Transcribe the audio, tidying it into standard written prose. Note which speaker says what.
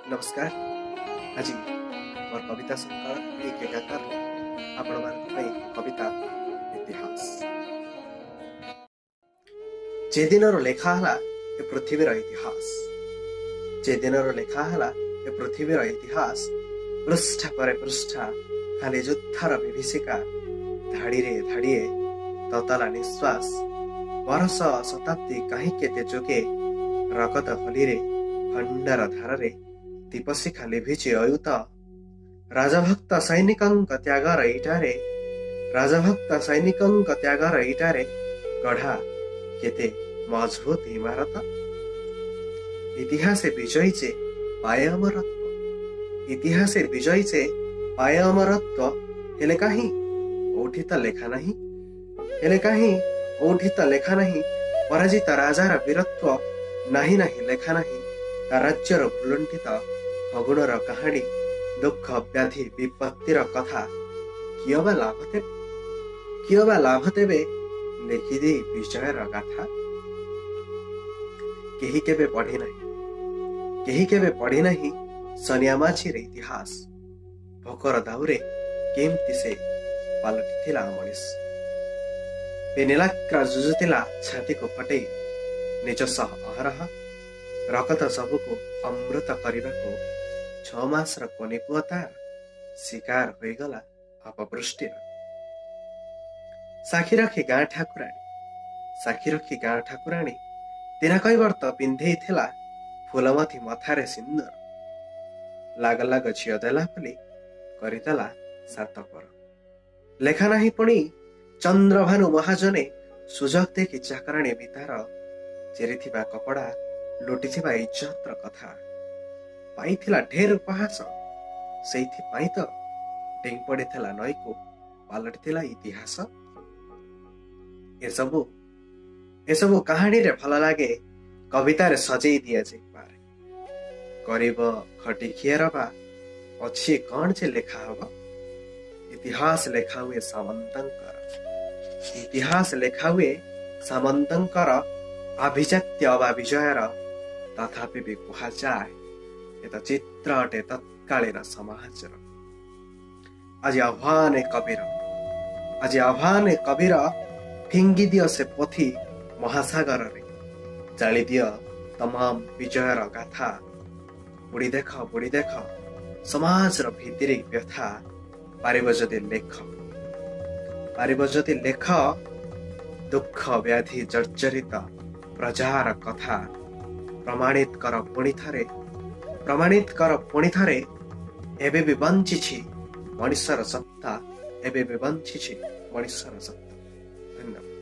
Speaker 1: ନମସ୍କାର। ଆଜି ମୋର କବିତା ସଂକଳନ ଏକ ଏକାକାରରେ ଆପଣମାନଙ୍କ ପାଇଁ କବିତା ଇତିହାସ। ଯେ ଦିନର ଲେଖା ହେଲା ଏ ପୃଥିବୀର ଇତିହାସ, ଯେ ଦିନର ଲେଖା ହେଲା ଏ ପୃଥିବୀର ଇତିହାସ, ପୃଷ୍ଠା ପରେ ପୃଷ୍ଠା ଖାଲି ଯୁଦ୍ଧର ବିଭୀଷିକା, ଧାଡ଼ିରେ ଧାଡ଼ିଏ ତତଲା ନିଶ୍ୱାସ। ବରଷ ଶତାବ୍ଦୀ କାହିଁ କେତେ ଯୁଗେ ରଗତ ହୋଲିରେ ଖଣ୍ଡର ଧାରରେ ଦୀପଶିଖା ଲିଭିଛି ଅୟୁତ। ରାଜଭକ୍ତ ସୈନିକଙ୍କ ତ୍ୟାଗର ଇଟାରେ, ରାଜଭକ୍ତ ସୈନିକଙ୍କ ତ୍ୟାଗର ଇଟାରେ ଗଢା କେତେ ମଜବୁତ ଇମାରତ। ଇତିହାସେ ବିଜୟୀ ଯେ ପାଏ ଅମରତ୍ୱ, ଇତିହାସେ ବିଜୟୀ ଯେ ପାଏ ଅମରତ୍ୱ, ହେଲେ କାହିଁ କୋଉଠି ତ ଲେଖା ନାହିଁ, ହେଲେ କାହିଁ କୋଉଠି ତ ଲେଖା ନାହିଁ ପରାଜିତ ରାଜାର ବୀରତ୍ୱ। ନାହିଁ ନାହିଁ ଲେଖା ନାହିଁ ତା ରାଜ୍ୟର ଭୁଲୁଣ୍ଠିତ ଫଗୁଣର କାହାଣୀ, ଦୁଃଖ ବ୍ୟାଧି ବିପତ୍ତିର କଥା। କିଏ ବା ଲାଭ ତେବେ, କିଏ ବା ଲାଭ ତେବେ ଲେଖିଦେଇ ବିଜୟର ଗାଥା? କେହି କେବେ ପଢି ନାହିଁ, କେହି କେବେ ପଢି ନାହିଁ ସନିଆ ମାଝୀର ଇତିହାସ, ଭୋକର ଦାଉରେ କେମିତି ସେ ପାଲଟିଥିଲା ମଣିଷ। ପେନିଲାକ୍ରା ଜୁଜୁଥିଲା ଛାତିକୁ ଫଟେଇ ନିଜ ସହ ଅହରହ ରକତ ସବୁକୁ ଅମୃତ କରିବାକୁ। 6 ମାସର କୁନି ପୁଅ ତାର ଶିକାର ହୋଇଗଲା ଅପବୃଷ୍ଟିର। ସାକ୍ଷୀ ରଖି ଗାଁ ଠାକୁରାଣୀ, ସାକ୍ଷୀ ରଖି ଗାଁ ଠାକୁରାଣୀ ତିନା କୈବର୍ତ୍ତ ପିନ୍ଧେଇଥିଲା ଫୁଲମତୀ ମଥାରେ ସିନ୍ଦୁର। ଲାଗ ଲାଗ ଝିଅ ଦେଲା ବୋଲି କରିଦେଲା ସାତ ପର। ଲେଖା ନାହିଁ ପୁଣି ଚନ୍ଦ୍ରଭାନୁ ମହାଜନେ ସୁଯୋଗ ଦେଖି ଚାକରାଣୀ ବିତାର ଚିରିଥିବା କପଡ଼ା, ଲୁଟିଥିବା ଇଜ୍ଜତର କଥା। ପାଇଥିଲା ଢେର ଉପହାସ, ସେଇଥିପାଇଁ ତ ଡେଇଁ ପଡ଼ିଥିଲା ନଈକୁ, ପାଲଟିଥିଲା ଇତିହାସ। ଏସବୁ କାହାଣୀରେ ଭଲ ଲାଗେ, କବିତାରେ ସଜେଇ ଦିଆଯାଇପାରେ। ଗରିବ ଖଟିଖିଆର ବା ଅଛି କଣ ଯେ ଲେଖା ହବ? ଇତିହାସ ଲେଖା ହୁଏ ସାମନ୍ତଙ୍କର, ଇତିହାସ ଲେଖା ହୁଏ ସାମନ୍ତଙ୍କର ଆଭିଜାତ୍ୟ ବା ବିଜୟର। ତଥାପି ବି କୁହାଯାଏ ଏ ତ ଚିତ୍ର ଅଟେ ତତ୍କାଳୀନ ସମାଜର। ଆଜି ଆହ୍ୱାନ ଏ କବିର, ଆଜି ଆହ୍ୱାନ ଏ କବିର, ଫିଙ୍ଗି ଦିଅ ସେ ପୋଥି ମହାସାଗରରେ, ଜାଳିଦିଅ ତମାମ ବିଜୟର ଗାଥା। ବୁଡ଼ି ଦେଖ, ବୁଡ଼ି ଦେଖ ସମାଜର ଭିତିରି ବ୍ୟଥା, ପାରିବ ଯଦି ଲେଖ, ପାରିବ ଯଦି ଲେଖ ଦୁଃଖ ବ୍ୟାଧି ଜର୍ଜରିତ ପ୍ରଜାର କଥା। ପ୍ରମାଣିତ କର ପୁଣି ଥରେ, ପ୍ରମାଣିତ କର ପୁଣି ଥରେ, ଏବେ ବି ବଞ୍ଚିଛି ମଣିଷର ସତ୍ତା, ଏବେ ବି ବଞ୍ଚିଛି ମଣିଷର ସତ୍ତା। ଧନ୍ୟବାଦ।